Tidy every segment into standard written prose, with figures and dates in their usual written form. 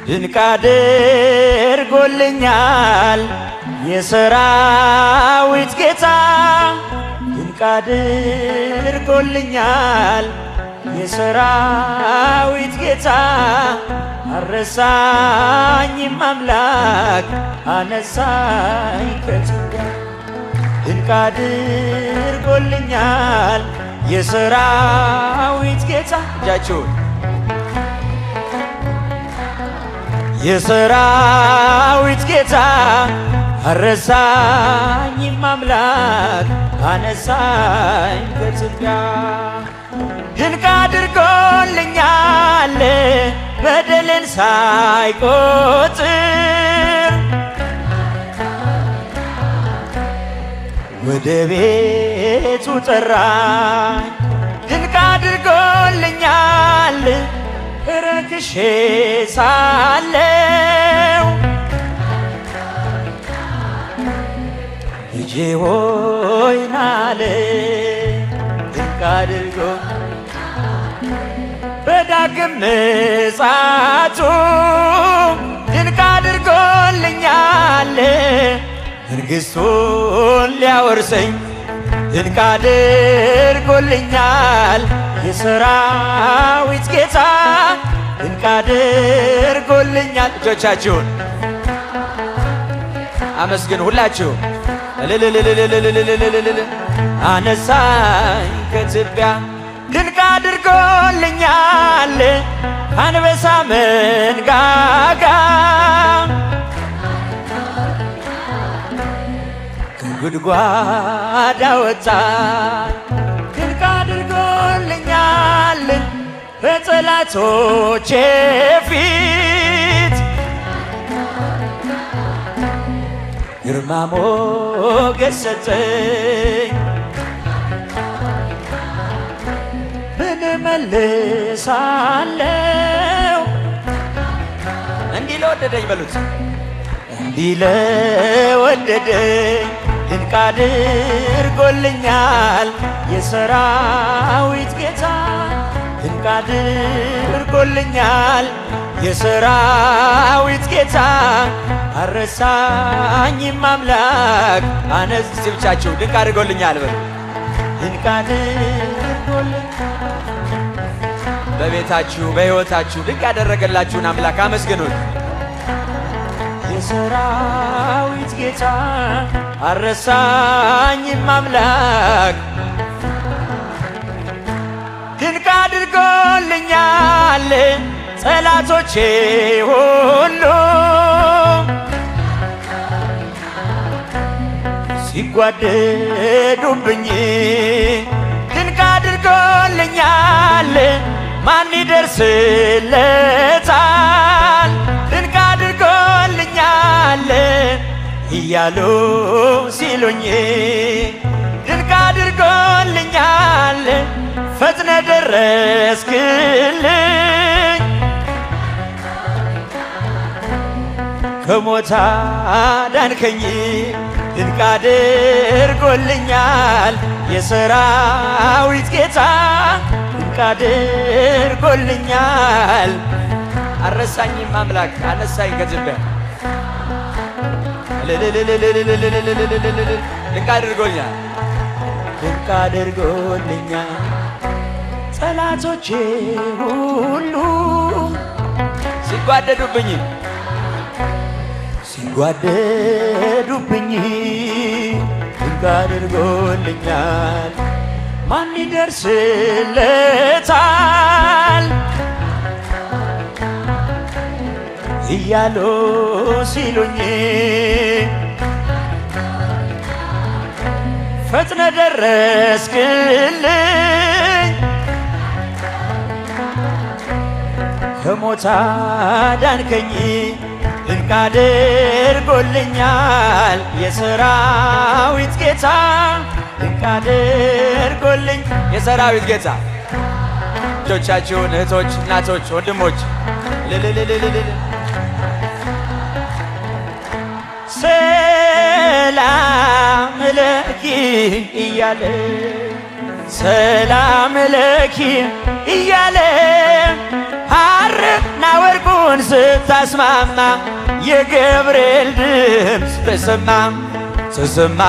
ድንቅ አድርጎልኛል የሰራዊት ጌታ፣ ድንቅ አድርጎልኛል የሰራዊት ጌታ፣ አረሳኝም አምላክ አነሳኝ ከትቢያ። ድንቅ አድርጎልኛል የሰራዊት ጌታ፣ እጃችሁን፣ የሰራዊት ጌታ፣ አረሳኝም አምላክ አነሳኝ ከትቢያ። ድንቅ አድርጎልኛል በደልን ሳይቆጥር፣ ወደ ቤቱ ጠራኝ። ድንቅ አድርጎልኛል ረክሼ ሳለው፣ ልጄ ሆይ ናለ። ድንቅ አድርጎ በዳግም ምጽአቱ ድንቅ አድርጎልኛል መንግሥቱን ሊያወርሰኝ፣ ድንቅ አድርጎልኛል የሰራዊት ጌታ፣ ድንቅ አድርጎልኛል። እጆቻችሁን አመስግኑ ሁላችሁ። እልልልልልልልልልልል። አነሳኝ ከትቢያ፣ ድንቅ አድርጎልኛል አንበሳ መንጋጋ ከጉድጓድ አወጣኝ። ድንቅ አድርጎልኛል በጠላቶቼ ፊት ግርማ ሞገስ ሰጠኝ። ምን እመልሳለሁ? እንዲህ ለወደደኝ በሉት። እንዲህ ለወደደኝ ድንቅ አድርጎልኛል የሰራዊት ጌታ፣ ድንቅ አድርጎልኛል የሰራዊት ጌታ፣ አረሳኝም አምላክ አነስ እስቲ ብቻችሁ ድንቅ አድርጎልኛል በሉ። ድንቅ አድርጎልኛል። በቤታችሁ በሕይወታችሁ ድንቅ ያደረገላችሁን አምላክ አመስግኑት። የሰራዊት ጌታ፣ አረሳኝም አምላክ። ድንቅ አድርጎልኛል ጠላቶቼ ሁሉ ሲጓደዱብኝ፣ ድንቅ አድርጎልኛል ማን ይደርስለታል፣ ድንቅ አድርጎልኛል እያሉ ሲሉኝ፣ ድንቅ አድርጎልኛል ፈጥነ ደረስክልኝ፣ ከሞት አዳንከኝ። ድንቅ አድርጎልኛል የሰራዊት ጌታ፣ ድንቅ አድርጎልኛል። አረሳኝም አምላክ አነሳኝ ከትቢያ። እልልልልልልልልልልልልል። ድንቅ አድርጎኛል። ድንቅ አድርጎልኛል ጠላቶቼ ሁሉ ሲጓደዱብኝ ሲጓደዱብኝ፣ ድንቅ አድርጎልኛል ማን ይደርስለታል እያሉ ሲሉኝ፣ ፈጥነ ደረስክልኝ፣ ከሞት አዳንከኝ። ድንቅ አድርጎልኛል የሰራዊት ጌታ፣ ድንቅ አድርጎልኝ የሰራዊት ጌታ። ልጆቻችሁን፣ እህቶች፣ እናቶች፣ ወንድሞች እልልልልልል። ሰላም ለኪ እያለ፣ ሰላም ለኪ እያለ ሐርና ወርቁ ወርቁን ስታስማማ የገብርኤል ድምፅ ተሰማ ተሰማ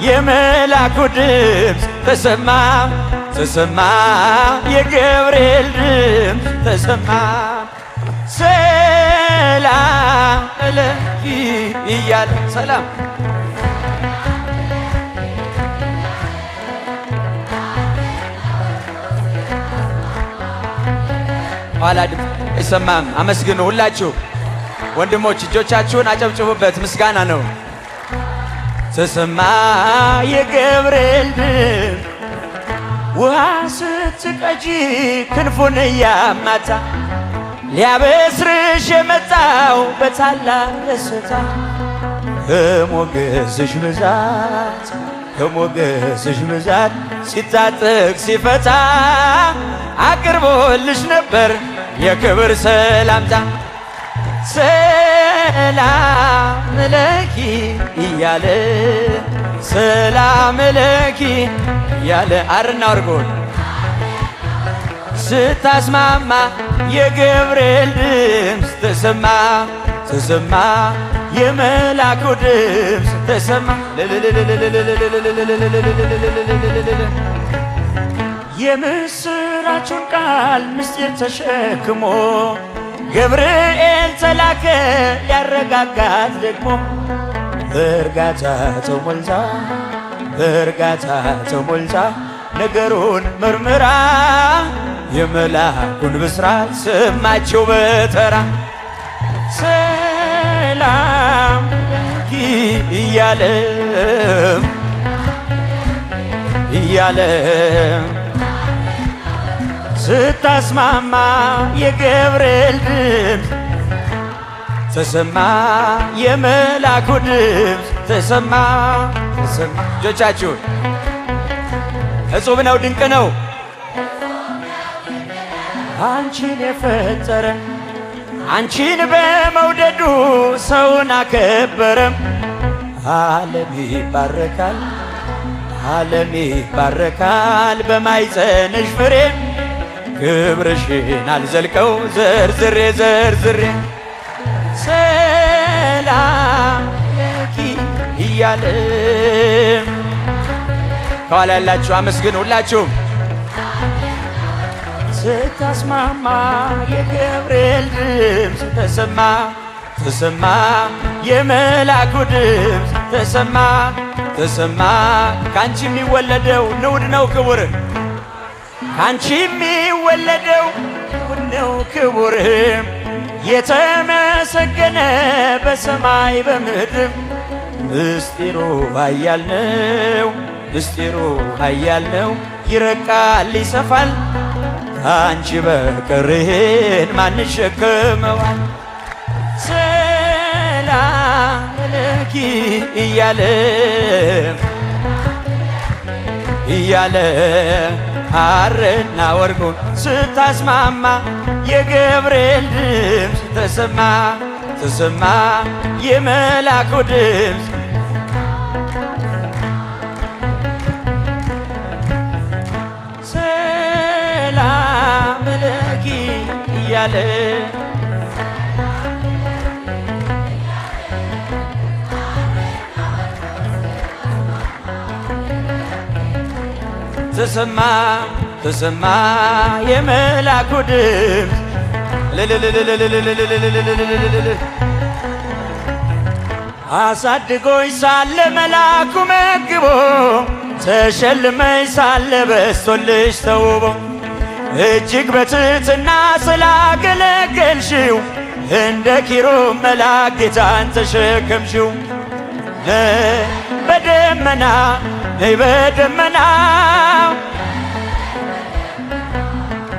የመላኩ ድምፅ ተሰማ ተሰማ የገብርኤል ድምፅ ተሰማ ሰላም ለኪ እያለ ሰላም ኋላ ድምፅ አይሰማም። አመስግኑ ሁላችሁ ወንድሞች፣ እጆቻችሁን አጨብጭቡበት። ምስጋና ነው። ተሰማ የገብርኤል ድምፅ ውሃ ስትቀጂ ክንፉን እያማታ ሊያበስርሽ የመጣው በታላቅ ደስታ ከሞገስሽ ብዛት ከሞገስሽ ብዛት ሲታጠቅ ሲፈታ አቅርቦልሽ ነበር የክብር ሰላምታ ሰላም ለኪ እያለ ሰላም ለኪ እያለ ሐርና ወርቁን ስታስማማ የገብርኤል ድምፅ ተሰማ ተሰማ የመላኩ ድምፅ ተሰማ የምስራቹን ቃል ምስጢር ተሸክሞ ገብርኤል ተላከ ሊያረጋጋት ደግሞ በእርጋታ ተሞልታ በእርጋታ ተሞልታ ነገሩን መርምራ የመላኩን ብስራት ሰማችው በተራ ሰላም ለኪ እያለ እያለ ስታስማማ የገብርኤል ድምፅ ተሰማ የመላኩ ድምፅ ተሰማ ተሰማ። እጆቻችሁን እጹብ ነው፣ ድንቅ ነው። አንቺን የፈጠረ አንቺን በመውደዱ ሰውን አከበረም። ዓለም ይባረካል ዓለም ይባረካል በማይጸንሽ ፍሬ ክብርሽን አልዘልቀው ዘርዝሬ ዘርዝሬ ሰላም ለኪ እያለ ከኋላ ያላችሁ አመስግኑ ሁላችሁም። ስታስማማ የገብርኤል ድምፅ ተሰማ ተሰማ የመላኩ ድምፅ ተሰማ ተሰማ ከአንቺ የሚወለደው ንዑድ ነው ክቡር፣ ካንቺ የሚወለደው ንዑድ ነው ክቡር የተመሰገነ በሰማይ በምድር ምስጢሩ ኃያል ነው ምስጢሩ ኃያል ነው ይረቃል ይሰፋል ከአንቺ በቀር ይሄን ማን ይሸከመዋል? ሰላም ለኪ እያለ እያለ ሐርና ወርቁን ስታስማማ የገብርኤል ድምፅ ተሰማ ተሰማ የመላኩ ድምፅ ሰላም ለኪ እያለ ተሰማ ተሰማ የመላኩ ድምፅ እልልልልልልልልልልልልልልልልልልል። አሳድጎኝ ሳለ መላኩ መግቦ ተሸልመኝ ሳለ በስቶልሽ ተውቦ እጅግ በትሕትና ስላገለገልሽው እንደ ኪሩብ መልአክ ጌታን ተሸከምሽው። ነይ በደመና ነይ በደመና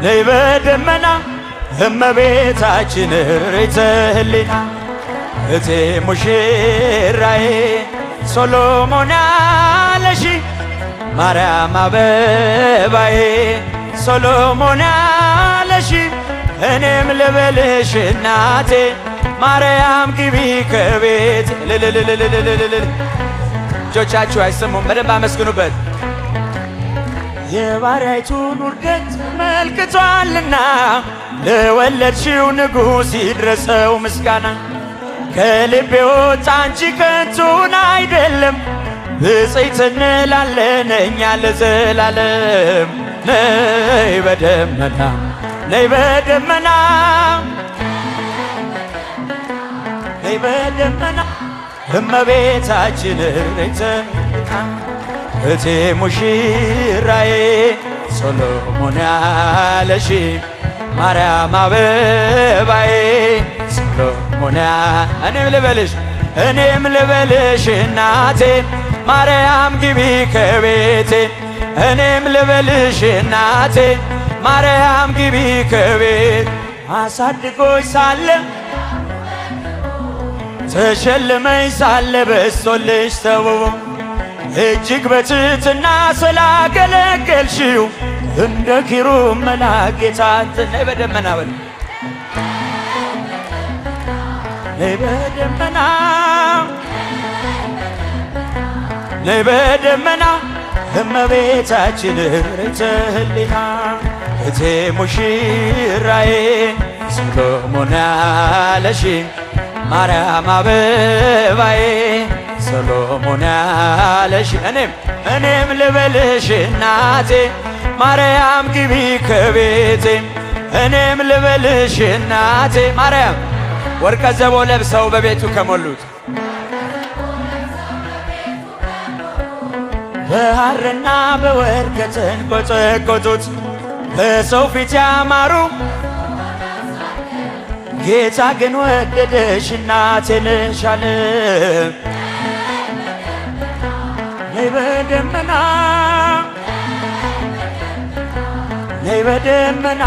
ነይ በደመና እመቤታችን ርዕይተ ሕሊና እቴ ሙሽራዬ ሶሎሞን አለሽ ማርያም አበባዬ ሶሎሞን አለሽ እኔም ልበልሽ እናቴ ማርያም ግቢ ከቤት እልልልልልልልልል። እጆቻችሁ አይሰሙም፣ በደንብ አመስግኑበት። የባሪያይቱን ውርደት መልክቷልና ለወለድሽው ንጉሥ ይድረሰው ምስጋና። ከልቤ ወጣ እንጂ ከንቱን አይደለም፣ ብፅዕት እንላለን እኛ ለዘላለም። ነይ በደመና፣ ነይ በደመና፣ ነይ በደመና እመቤታችን ርይተ እቴ ሙሽራዬ ሶሎሞን ያለሽ ማርያም አበባዬ ሶሎሞን። እኔም ልበልሽ፣ እኔም ልበልሽ እናቴ ማርያም ግቢ ከቤቴ። እኔም ልበልሽ እናቴ ማርያም ግቢ ከቤት። አሳድጎች ሳለ ተሸልመኝ ሳለ በስቶልሽ ተውቦ እጅግ በትሕትና ስላገለገልሽው እንደ ኪሩብ መልአክ ጌታን ነይ በደመና በል፣ ነይ በደመና፣ ነይ በደመና እመቤታችን ርኅተ ሕሊና እቴ ሙሽራዬ ሰሎሞን ያለሽ ማርያም አበባዬ ሰሎሞን ያለሽ። እኔም እኔም ልበልሽ እናቴ ማርያም ግቢ ከቤቴ። እኔም ልበልሽ እናቴ ማርያም። ወርቀ ዘቦ ለብሰው በቤቱ ከሞሉት በሐርና በወርቅ ከተንቆጠቆጡት በሰው ፊት ያማሩ ጌታ ግን ወደደሽ እናቴ ነሽ አለ። ነይ በደመና፣ ነይ በደመና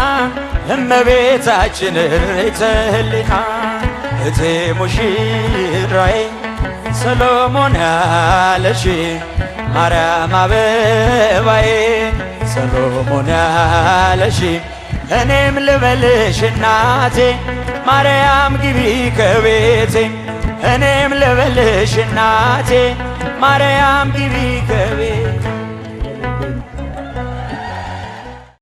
እመቤታችን ርኅተ ሕሊና እቴ ሙሽራዬ ሰሎሞን ያለሽ ማርያም አበባዬ ሰሎሞን ያለሽ። እኔም ልበልሽ እናቴ ማርያም ግቢ ከቤቴ። እኔም ልበልሽ እናቴ ማርያም ግቢ ከቤቴ።